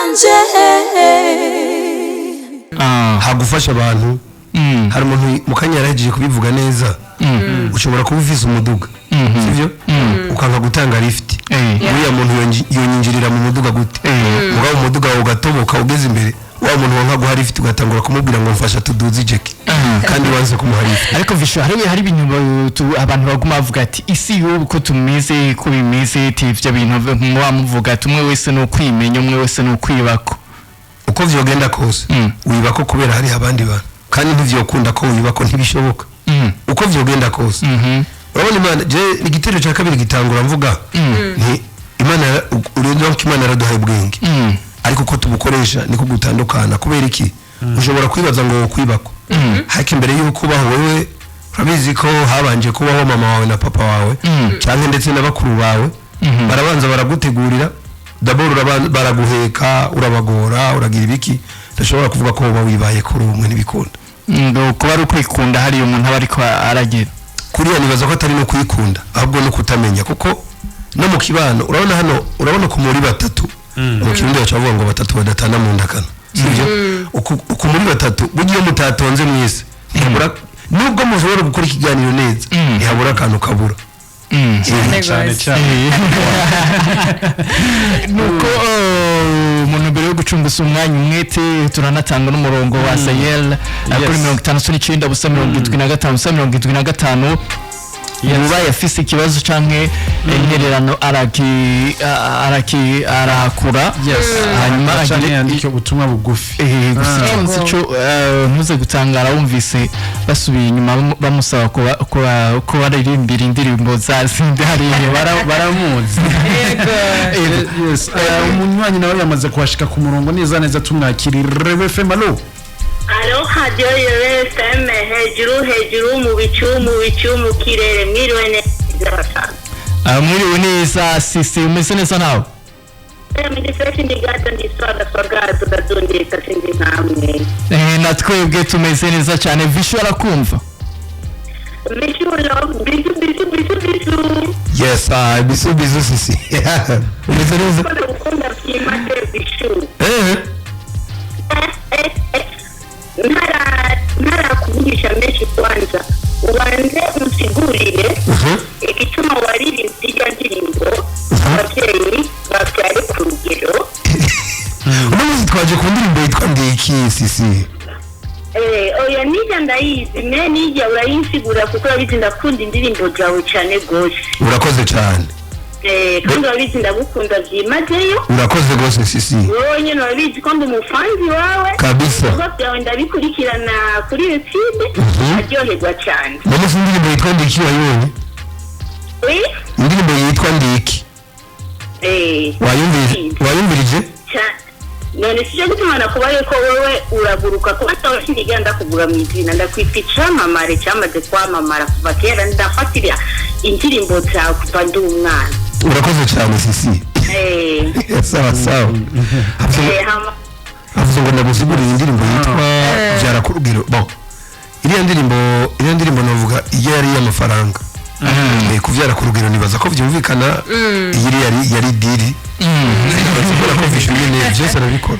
Yanje. Hagufasha abantu. Hari umuntu mu kanya yarahejeje kubivuga neza. Ushobora kuba ufise umuduga, sivyo, ukanga gutanga lift. Uriya muntu yonyinjirira mu muduga gute? Mugabo umuduga wawe ugatoboka ugeze imbere, wa muntu wanka guha lift ugatangura kumubwira ngo mfasha tuduze ijeke, kandi wanze kumuha lift. Ariko Vishu, hari ibintu abantu baguma bavuga ati isi y'ubu ko tumeze, ko bimeze, ati ivyo bintu muba muvuga ati umwe wese ni ukwimenya, umwe wese ni ukwibako. Uko vyogenda kose, wibako kubera hari abandi bantu, kandi ntivyokunda ko wibako, ntibishoboka. Uko vyogenda kose, urabona Imana, je igitero cya kabiri gitangura mvuga nti Imana urenze ko Imana yaraduhaye ubwenge, ariko uko tubukoresha niko gutandukana. Kubera iki? Ushobora kwibaza ngo wokwibako, ariko imbere y'uko ubaho wewe, urabizi ko habanje kubaho mama wawe na papa wawe, cyangwa ndetse na bakuru bawe. Barabanza baragutegurira d'abord, baraguheka, urabagora, uragira ibiki. Ndashobora kuvuga ko woba wibaye kuri umwe, ntibikunda. Ngo kuba ari ukwikunda, hariya umuntu aba ariko aragira. Kuriya nibaza ko atari no kwikunda, ahubwo no kutamenya, kuko no mu kibano urabona hano, urabona ko muri batatu, mu Kirundi baca bavuga ngo batatu badatana mu ndakano, sibyo? Uku muri batatu, burya iyo mutatonze mwese, ntihabura, nubwo mushobora gukora ikiganiro neza, ntihabura akantu kabura. Cyane cyane gose. Cyane. Nuko umuntu mbere yo gucunguza umwanya umwete, turanatanga n'umurongo wa Sayel kuri 69 0 75 0 75. Ubaye afise ikibazo canke intererano, araki araki arakura, hanyuma cyane agire yandike ubutumwa bugufi. Gusa icyo nzi cyo, ntuze gutangara wumvise basubiye inyuma bamusaba kuba baririmbira indirimbo za zindi hariya. Baramuzi. Yego. Yes, umunywanyi nawe yamaze kuhashika ku murongo neza neza, tumwakirire. FM, allo? Allo, Radiyo FM, hejuru hejuru, mu bicu, mu bicu, mu kirere. Mwiriwe neza? Ah, mwiriwe neza Sisi, umeze neza nawe? Ndi fresh, ndi gato, ndi swaga swaga, tugatundika, sinzi nkamwe. Na twebwe tumeze neza cyane. Vishu arakumva. Bishu love, bisou, bisou, bisou, bisou. Yes, ah, bisou, bisou. Sisi, umeze neza? Ko ndagukunda byimaze, Bishu. Ntarakuvugisha menshi, kwanza ubanze unsigurire igituma waririmbye irya ndirimbo "Ababyeyi babyare ku rugero". Uno munsi twaje ku ndirimbo yitwa "Ndiki", Sisi. Oya, nijya ndayizi, me nijya urayinsigura, kuko urabizi ndakunda indirimbo zawe cyane rwose. Urakoze cyane. Kandi urabizi ndagukunda byimazeyo. Urakoze rwose, Sisi. Wowe nyine urabizi ko ndi umufanzi wawe. Kabisa. Ibikorwa byawe ndabikurikirana kuri YouTube, aryoherwa cyane. Uno munsi indirimbo yitwa "Ndiki" wayibonye? Oui? Indirimbo yitwa "Ndiki". Wayumvirije? None si cyo gutuma nakubaye ko wowe uraguruka, kuba atawe sinigera ndakuvuga mu izina, ndakwitwa icamamare cyamaze kwamamara kuva kera. Ndafatira indirimbo zawe kuva ndi umwana. Urakoze cyane, Sisi. Sawa sawa. Avuze ngo ndamusigurire indirimbo yitwa "Byara ku rugero". Bon, iriya ndirimbo navuga iyo yari iy'amafaranga. Kubyara ku rugero nibaza ko byumvikana, iyi yari deal. Kubera ko Vishu nyine byose arabikora.